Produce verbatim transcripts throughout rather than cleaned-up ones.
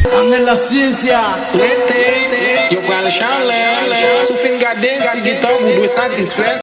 Ann la ciencia. Rete, yo pral chalè. Si w fin gade, si gen tan, ou dwe satisfè.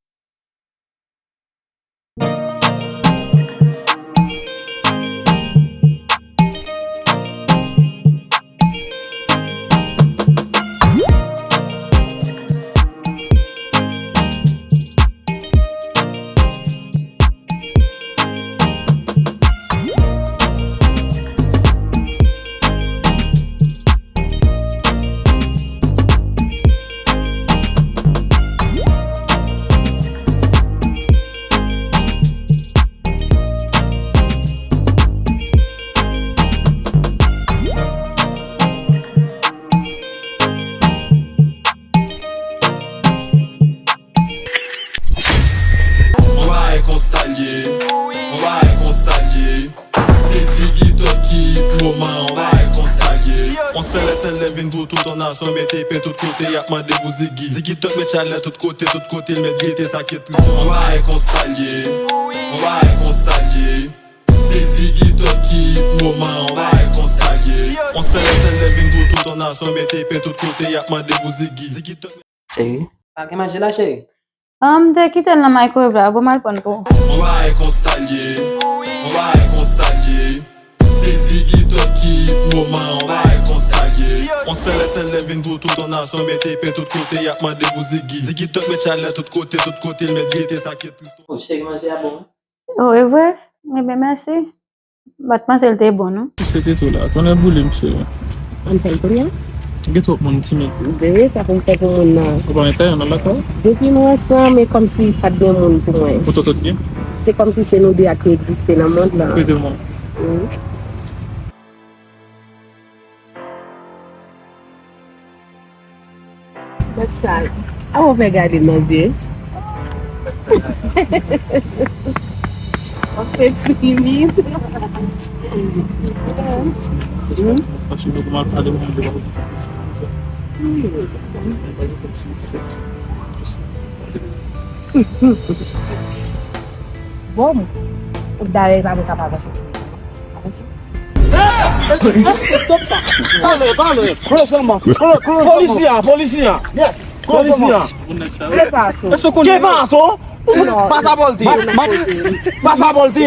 Yon bagay konsa l ye, yon bagay konsa l ye. Se Ziggy Top ki moman, yon bagay konsa l ye. Yon sèl, sèl lè vin pou tout yon nasyon, mete pye tout kote, y ap mande pou Ziggy. Ziggy Top met chalè tout kote, tout kote, l met gete, sa ki tris. Yon bagay konsa l ye, yon bagay konsa l ye. Se Ziggy Top ki moman, yon bagay konsa l ye. Yon sèl, sèl lè vin pou tout yon nasyon, mete pye tout kote, y ap mande pou Ziggy. Ziggy Top. Cheri. Pa gen manje la, cheri? Ah, m te kite l nan microwave la, bon, m al pran l pou ou. Yon bagay konsa l ye, yon bagay konsa l ye. Se Ziggy Top ki moman, yon bagay konsa l ye. Yon sèl, sèl lè vin pou tout yon nasyon, mete pye tout kote, y ap mande pou Ziggy. Ziggy Top met chalè tout kote, tout kote, l met gete, sa ki tris. Oh, cheri, manje a bon, wi. Oh, e vre? Ebyen, mèsi. M pa t panse l te bon, non. Misye te tou la. Tonnè boule, misye. Ann fè l kounye a? Gen twòp moun, ti nèg. Deye, sa pou m fè pou moun nan. Ou pa gen kay nan lakay? Depi m ransanm, e kòmsi pa t gen moun pou mwen. Ou tonton t gen? Se kòmsi se nou de a k te egziste nan mond lan. Ke de moun? Wi. Gad sa. A, ou fè gade m nan zye. Ou fè timid. Hmm? Bon, dayè, pa mwen k ap avanse. Talè, talè. Polisye a, polisye a. Yes. Polisye a. Ke paso? Ke paso? Pasaporte. Pasaporte.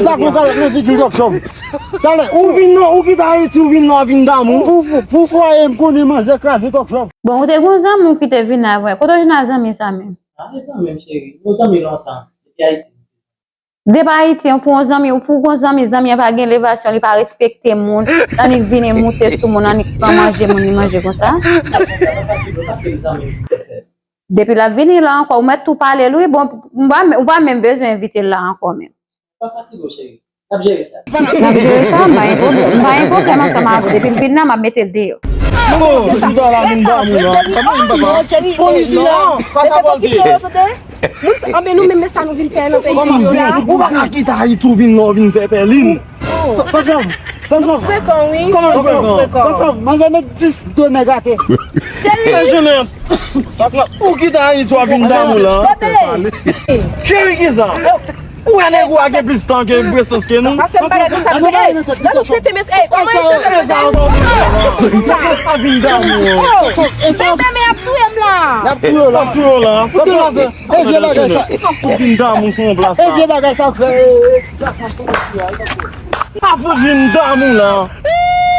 Sa kon kalòt nan figi Tòk Chòv. Talè, ou vin nan, ou kite Ayiti, ou vin nan, vin damou. Pou, pou fwaye m konnen manzè kraze Tòk Chòv. Bon, ou te gon zanmi w ki te vin avè. Kote w jwenn a zanmi sa menm? A, se zanmi m, cheri. Yon zanmi lontan. Depi Ayiti. Depi Ayiti, pou yon zanmi, ou pou yon zanmi, zanmi an pa gen elevasyon, li pa respekte moun, tannik vini moute sou moun, annik pran manje moun, li manje konsa. Depi l ap vini la ankò, ou mèt tou pale l, wi, bon, ou pa, ou pa menm bezwen envite l la ankò menm. Pa fatige w, cheri. N ap jere sa. N ap jere sa, m pa gen pwoblèm, m pa gen pwoblèm ansanm avè w. Depi l vin la, m ap mete l deyò. Oh, chita la, vin damou la. Polisye a, pasaporte. Moun sa, anben nou menm, men sa nou vin fè nan peyi nou la. Ou pa ka kite Ayiti, ou vin la, ou vin fè pèlin. Tòk Chòv, Tòk Chòv. Frekan, wi. Kòman frekan? Tòk Chòv, manzè met dis do nèg atè. Cheri. Ou kite Ayiti, ou vin damou la. Cheri, kisa? Ou wè nèg ou a gen plis tan ke, prestans ke nou? Pa fè m bagay konsa, non. Ey, gade ou tete, mes, ey, kòman e fè sa? Sa vin damou. Oh, men, men, men, y ap touye m la. Y ap touye w la. Y ap touye w la. Fout yo la. E vye bagay sa. Fout vin damou sou yon plas la. E vye bagay sa ou fè. Pa fout vin damou la.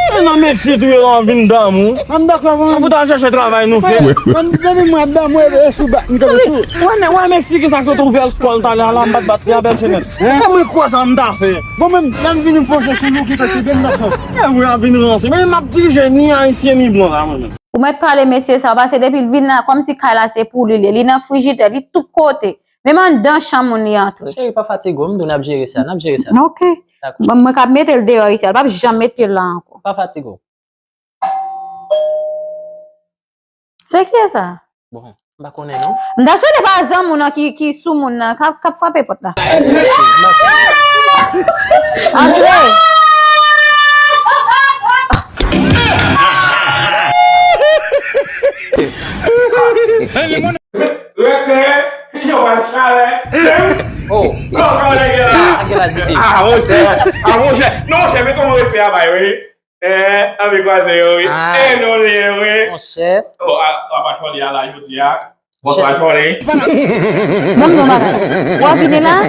E nan Meksik ou ye la w ap vin damou. Mwen m dakò, mwen. Ou ta al chèche travay nou fè. Mwen, depi mwen ap damou, e, e sou bat, m kanpe sou. Wè, men, wè, Meksik, sa k sot ouvè l kò l talè a la, m bat batri a bèl chenèt. Kòman mwen kwè sa m ta fè? Bon, men, lè m vini m fonse sou nou ki te tibe m dakò. E, mwen ap vin ranse. Men m ap dirije ni ayisyen ni blan la, mwen menm. Ou mèt pale mesye sa, paske depi l vin la, kòmsi kay la se pou li, li, li nan frijidè, li tout kote. Menm anndan chanm moun li antre. Cheri, pa fatige w, m di w n ap jere sa, n ap jere sa. Ok. Dakò. Bon, mwen k ap mete l deyò isi a, l p ap janm met pye l la ankò. Pa fatige w. Se kiyès sa? Bon, m pa konnen non. M ta swete pa zanmi w nan ki, ki sou moun nan, k ap, k ap frape pòt la. Antre! Rete, yo wè chalè. Oh. Oh, kòman nèg la? Nèg la, Ziggy. Ah, monchè. Ah, monchè. Non, monchè, men kòman respè a bay, wi. Eh, anvi kwaze yo, wi. Ah. E nou li ye, wi. Monchè. Oh, a, a pa chòli a la, jodi a. Bonswa, chòli. Ban m yon bagay. W ap vini la?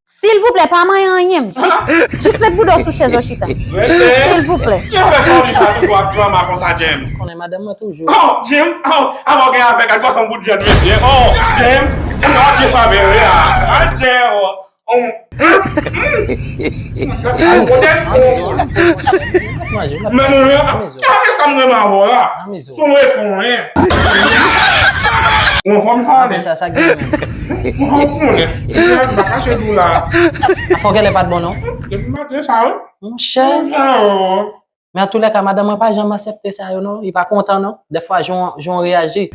Silvouplè, pa manyen anyen. Jis, jis met bouda w sou chèz ou chita. Rete. Silvouplè. Yo fè chòli sa toujou ap drama konsa, James. Konnen madanm mwen toujou. Oh, James, oh, avan gen afè, gad gwo son bout jèn mesye. Oh, James, James, w ap byen frape, wi, a. A, James, oh. Men nou, gade sa m renmen avè w la. Sou mwen, sou mwen. Ou anfòm, sa ale. Sa, sa gen menm. Ou anfòm, ou konnen. M pa kache di w la. Afè w genlè pa t bon, non? Depi maten sa, wi. Monchè. Men antoulèka, madanm mwen pa janm aksepte sa yo, non. Li pa kontan, non. Dèfwa, jan, jan w reyaji.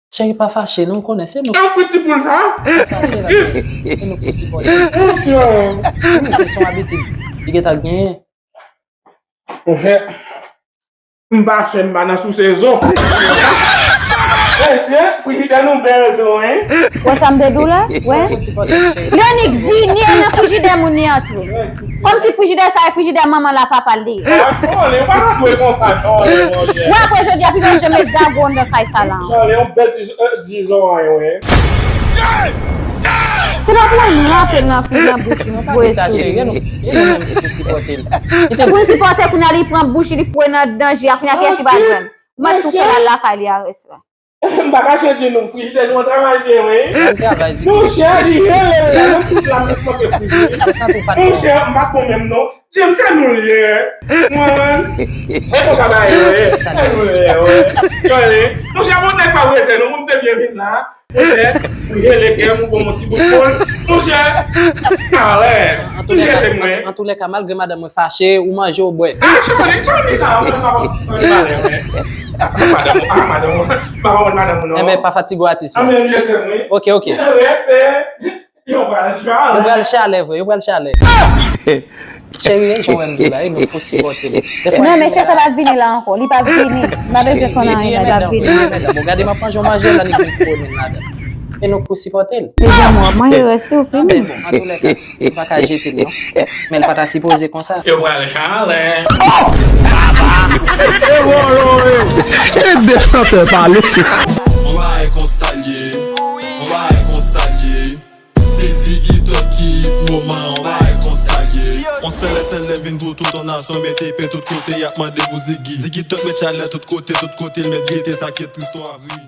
Cheri, pa fache, non, konnen se nou. An piti poul sa? Pa fache, pa fache. Se nou ki sipòte. Wi, se son abitid. Li gentan genyen. Monchè. M pa chen, m pa nan souse zo. Mesye, frijidè nou bèl tou, wi. Wè sa m te di w la? Wè. Li annik vini e nan frijidè moun li antre. Kòmsi frijidè sa e frijidè manman l ak papa l li ye. Ah, konnen, ou pa nan dwe konsa, non, monchè. Wè, apre jodi a, pi manje met zago anndan kay sa la. Chale, yon bèl ti, eh, ti zoranj, wi. Se pa pou mwen rape l nan fi nan bouch li, voye sou li. E nou menm ki pou sipòte l. Pou l sipòte, kounye a li pran bouch li, li foure nan danje a, kounye a kiyès ki pral jwenn? Mwen tou fè l al lakay li a rès la. M pa kache di nou, frijidè nou an travay byen, wi. Monchè, li rele l la, menm tout lam li flanke frijidè. Monchè, m pa t bon menm non. James, se nou l ye. Mwen, e konsa bagay yo ye. Se nou l ye, wi. Chale. Monchè, bon nèg pa rete non, m te byen vin la. Monchè, ou rele kè m, ou ban m yon ti bout poul. Monchè, alèz. Ou rete mwen. Antoulèka, malgre madanm mwen fache, ou manje, ou bwè. Ah, chale, chale sa, mwen pa konn pale, wi. Ah, madanm, ah, madanm, m pa konn madanm ou non. Enben, pa fatige w, atis mwen. Ah, men rete mwen. Ok, ok. Rete. Yo pral chalè. Yo pral chalè vre, yo pral chalè. Cheri, e jan w wè m di w la, e nou pou sipòte l. Non, mesye sa p ap vini la ankò. Li p ap vini. M pa bezwen konn anyen, li p ap vini. Bon, gade m ap manje yon manje la, li vin fò vin ladan. E nou pou sipòte l. Li janm w ap manje rès li, ou fini. Bon, antoulèka, m pa ka jete l non. Men l pa ta sipoze konsa. Yo pral chalè. E de chantè pale. On va réconcilier. On va réconcilier. Se Ziggy Top ki moman, on va réconcilier. On sèl, sèl lè vin pou tout on nasyon, mete pen tout kote, y ap mande pou Ziggy. Ziggy Top met chalè tout kote, tout kote, l met gete, sa ki tristwa ri.